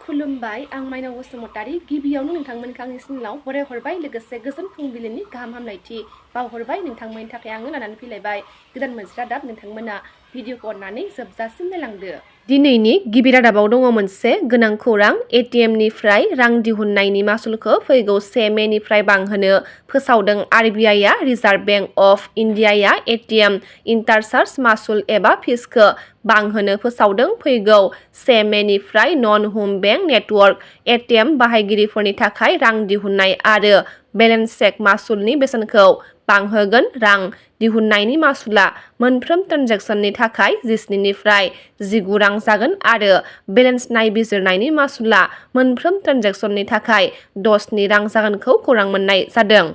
खुलुमबाय आं माइनाव बसुमतारी गिबियावनो नोंथांमोनखौ आंनि चेनेलाव बरायहरबाय लोगोसे गोजोन फुंबिलिनि गाहाम हामलायथि बावहरबाय नोंथांमोननि थाखाय आङो लानानै फैलायबाय गोदान मोनसे रादाब नोंथांमोना भिडिअखौ अननानै जोबजासिम नायलांदो। दिनैनि गिबि रादाबाव दङ मोनसे गोनां खौरां एटिएमनिफ्राय रां दिहुननायनि मासुलखौ फैगौ 1 मेनिफ्राय बांहोनो फोसावदों आरबिआइआ रिजार्भ बेंक अफ इन्डियाया एटिएम इन्टारचार्ज मासुल एबा फिसखौ बांहोनो फोसावदों फैगौ 1 मेनिफ्राय नन हम बेंक नेटवर्क एटिएम बाहायगिरिफोरनि थाखाय रां दिहुननाय आरो बेलेन्स चेक मासुलनि बेसेनखौ बांहोगोन। रां दिहुननायनि मासुला मोनफ्रोम ट्रेन्जेकसननि थाखाय 17 निफ्राय 19 रां जागोन आरो बेलेन्स नायबिजिरनायनि मासुला मोनफ्रोम ट्रेन्जेकसननि थाखाय 10 रां जागोनखौ खौरां मोननाय जादों।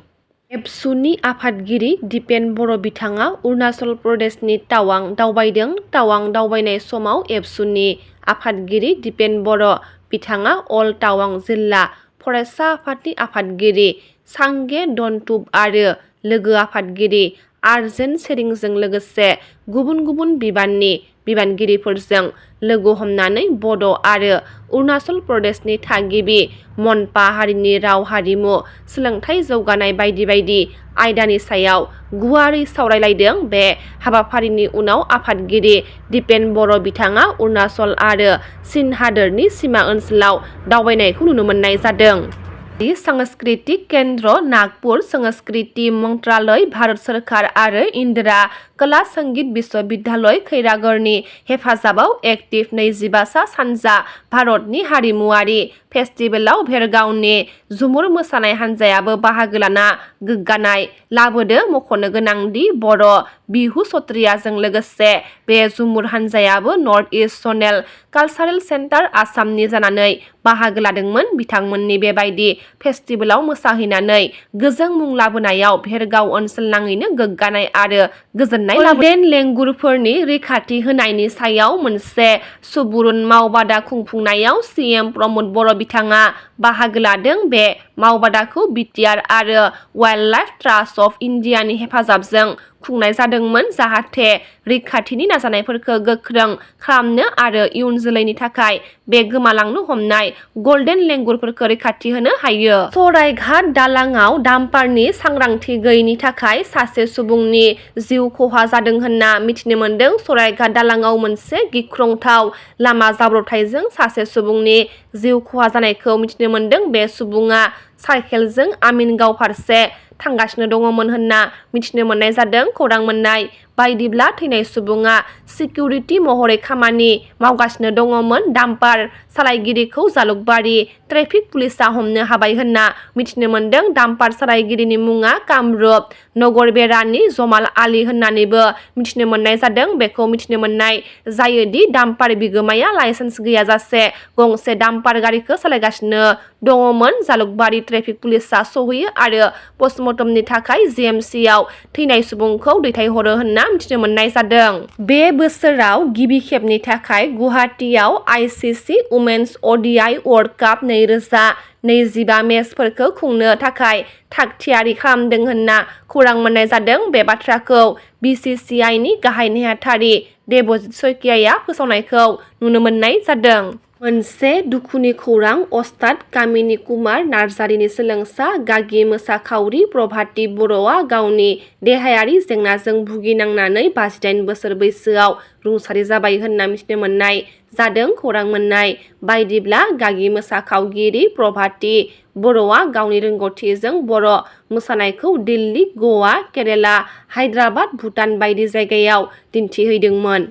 एबसुनि आफादगिरि दिपेन बर' बिथाङा अरुणाचल प्रदेशनि टावां दावबायदों। टावां दावबायनाय समाव एबसुनि आफादगिरि दिपेन बर' बिथाङा अल टावां जिल्ला फरायसा आफादनि आफादगिरि सांगे दनटुब आरो लोगो आफादगिरि आर्जेन सेरिंजों लोगोसे गुबुन गुबुन बिबाननि बिबानगिरिफोरजों लोगो हमनानै बड' आरो अरुणाचल प्रदेशनि थागिबि मनपा हारिनि राव हारिमु सोलोंथाइ जौगानाय बायदि बायदि आयदानि सायाव गुवारै सावरायलायदों। बे हाबाफारिनि उनाव आफादगिरि दिपेन बर' बिथाङा अरुणाचल आरो चीन हादोरनि सिमा ओनसोलाव दावबायनायखौ नुनो मोननाय जादों। सांस्कृतिक केन्द्र नागपुर संस्कृति मंत्रालय भारत सोरखार आरो इन्दिरा कला संगीत विश्वविद्यालय खैरागढ़नि हेफाजाबाव एक्टिभ 25 सा सानजा भारतनि हारिमुआरि फेस्टिभेलाव भेरगावनि झुमुर मोसानाय हान्जायाबो बाहागो लाना गोग्गानाय लाबोदों। मख'नो गोनांदि बर' बिहु सत्रियाजों लोगोसे बे झुमुर हान्जायाबो नर्थ इस्ट जनेल कालचारेल सेन्टार आसामनि जानानै बाहागो लादोंमोन। बिथांमोननि बेबायदि फेस्टिभेलाव मोसाहैनानै गोजों मुं लाबोनायाव भेरगाव ओनसोल नाङैनो गोग्गानाय आरो गोजोननाय लाबोदों। लेंगुरफोरनि रैखाथि होनायनि सायाव मोनसे सुबुरुन मावबादा खुंफुंनायाव सीएम प्रमोद बर' बिथाङा बाहागो लादों। बे मावबादाखौ बिटिआर आरो वाइल्डलाइफ ट्रास्ट अफ इन्डियानि हेफाजाबजों खुंनाय जादोंमोन जाहाथे रैखाथिनि नाजानायफोरखौ गोख्रों खालामनो आरो इयुन जोलैनि थाखाय बे गोमालांनो हमनाय गल्डेन लेंगुरफोरखौ रैखाथि होनो हायो। सरायघाट दालांआव डाम्पारनि सांग्रांथि गैयैनि थाखाय सासे सुबुंनि जिउ खहा जादों होनना मिथिनो मोनदों। सरायघाट दालांआव मोनसे गिख्रंथाव लामा जाब्रबथायजों सासे सुबुंनि जिउ खहा जानायखौ मिथिनो मोनदों। बे सुबुङा साइकेलजों आमिनगाव फारसे थांगासिनो दङमोन होनना मिथिनो मोननाय जादों। खौरां मोननाय बायदिब्ला थैनाय सुबुङा सिकिउरिटि महरै खामानि मावगासिनो दङमोन। डाम्पार सालायगिरिखौ जालुकबारि ट्रेफिक पुलिसा हमनो हाबाय होनना मिथिनो मोनदों। डाम्पार सालायगिरिनि मुङा कामरुप नगरबेरानि जमाल आली होननानैबो मिथिनो मोननाय जादों। बेखौ मिथिनो मोननाय जायोदि डाम्पार बिगोमाया लाइसेन्स गैयाजासे गंसे डाम्पार गारिखौ सालायगासिनो दङमोन। जालुकबारि ट्रेफिक पुलिसा सहैयो आरो पस्टमर्टमनि थाखाय जिएमसिआव थैनाय सुबुंखौ दैथायहरो होनना मिथिनो मोननाय जादों। बे बोसोराव गिबि खेबनि थाखाय गुवाहाटीआव ICC women's ODI world cup 2025 मेचफोरखौ खुंनो थाखाय थागथियारि खालामदों होनना खौरां मोननाय जादों। बे बाथ्राखौ बीसीसीआईनि गाहाय नेहाथारि देबजित शइकियाया फोसावनायखौ नुनो मोननाय जादों। मोनसे दुखुनि खौरां अस्ताद कामिनी कुमार नार्जारिनि सोलोंसा गागि मोसाखावरि प्रभाती बर'आ गावनि देहायारि जेंनाजों भुगिनांनानै 58 बोसोर बैसोआव रुंसारि जाबाय होनना मिथिनो मोननाय जादों। खौरां मोननाय बायदिब्ला गागि मोसाखावगिरि प्रभाती बर'आ गावनि रोंग'थिजों बर' मोसानायखौ दिल्ली, गवा, केरेला, हायद्राबाद, भुटान बायदि जायगायाव दिन्थिहैदोंमोन।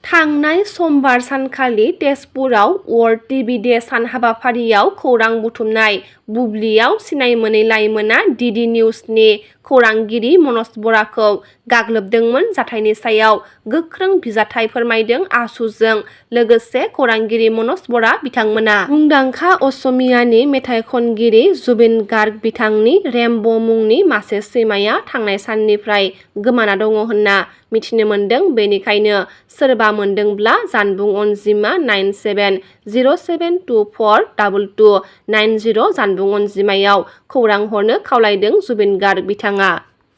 थांनाय समबार सानखालि तेजपुराव वर्ल्ड टिभि डे सान हाबाफारियाव खौरां बुथुमनाय बुब्लियाव सिनायमोनै लाइमोना डीडी निउजनि खौरांगिरि मनज बराखौ गाग्लोबदोंमोन। जाथायनि सायाव गोख्रों बिजाथाइ फोरमायदों आसुजों लोगोसे खौरांगिरि मनज बरा बिथांमोना मुंदांखा असमियानि मेथाइ खनगिरि जुबिन गार्ग बिथांनि रेम्ब' मुंनि मासे सैमाया थांनाय साननिफ्राय गोमाना दङ होनना मिथिनो मोनदों। बेनिखायनो सोरबा मोनदोंब्ला जानबुं अनजिमा 9707242290 जानबुं अनजिमायाव खौरां हरनो खावलायदों जुबिन गार्ग बिथाङा।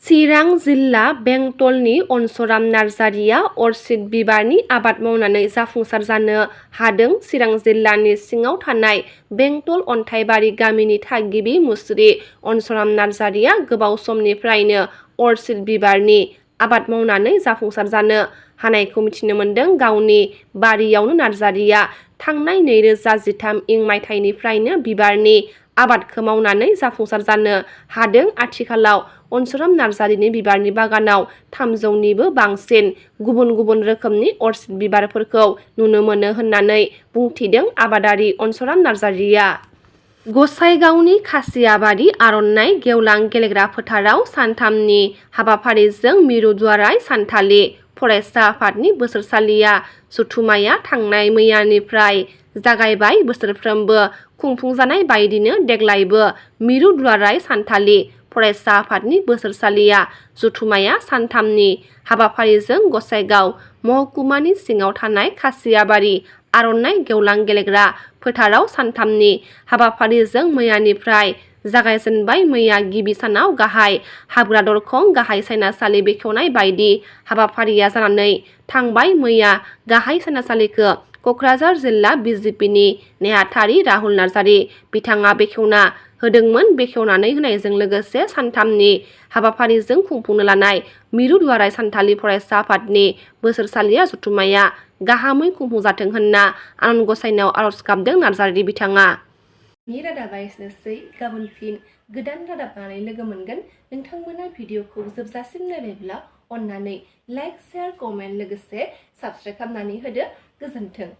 चिरां जिल्ला बेंटलनि अनसराम नार्जारिया अर्चिड बिबारनि आबाद मावनानै जाफुंसार जानो हादों। चिरां जिल्लानि सिङाव थानाय बेंटल अन्थाइबारि गामिनि थागिबि मुस्रि अनसराम नार्जारिया गोबाव समनिफ्रायनो अर्चिड बिबारनि आबाद मावनानै जाफुंसार जानो हानायखौ मिथिनो मोन्दों। गावनि बारियावनो नार्जारिया थांनाय 2013 मायथाइनिफ्रायनो बिबारनि आबादखौ मावनानै जाफुंसार जानो हादों। आथिखालाव अनसराम नार्जारिनि बिबारनि बागानाव 300निबो बांसिन गुबुन गुबुन रोखोमनि अर्चिड बिबारफोरखौ नुनो मोनो होननानै बुंथिदों आबादारि अनसराम नार्जारिया। गसाइगावनि खासियाबारि आर'नाइ गेवलां गेलेग्रा फोथाराव सानथामनि हाबाफारिजों मिरु दुलाराय सानथालि फरायसा आफादनि बोसोरसालिया जथुम्माया थांनाय मैयानिफ्राय जागायबाय। बोसोरफ्रोमबो खुंफुंजानाय बायदिनो देग्लायबो मिरु दुलाराय सानथालि फरायसा आफादनि बोसोरसालिया जथुम्माया सानथामनि हाबाफारिजों गसाइगाव महकुमानि सिङाव थानाय खासियाबारि आर'नाइ गेवलां गेलेग्रा फोथाराव सानथामनि हाबाफारिजों मैयानिफ्राय जागायजेनबाय। मैया गिबि सानाव गाहाय हाबग्रा दरखं गाहाय सायनासालि बेखेवनाय बायदि हाबाफारिया जानानै थांबाय। मैया गाहाय सायनासालिखौ क'क्राझार जिल्ला बिजेपिनि नेहाथारि राहुल नार्जारि बिथाङा बेखेवना होदोंमोन। बेखेवनानै होनायजों लोगोसे सानथामनि हाबाफारिजों खुंफुंनो लानाय मिरु दुलाराय सानथालि फरायसा आफादनि बोसोरसालिया जथुम्माया गाहामै खुंफुंजाथों होनना आनान गसाइनाव आर'ज गाबदों नार्जारि बिथाङा। नि रादाबा एसेनोसै। गाबोन फिन गोदान रादाब लानानै लोगो मोनगोन। नोंथांमोना भिडिअखौ जोबजासिम नायबायब्ला अन्नानै लाइक, शेयार, कमेन्ट लोगोसे साबस्क्राइब खालामनानै होदो। गोजोन्थों।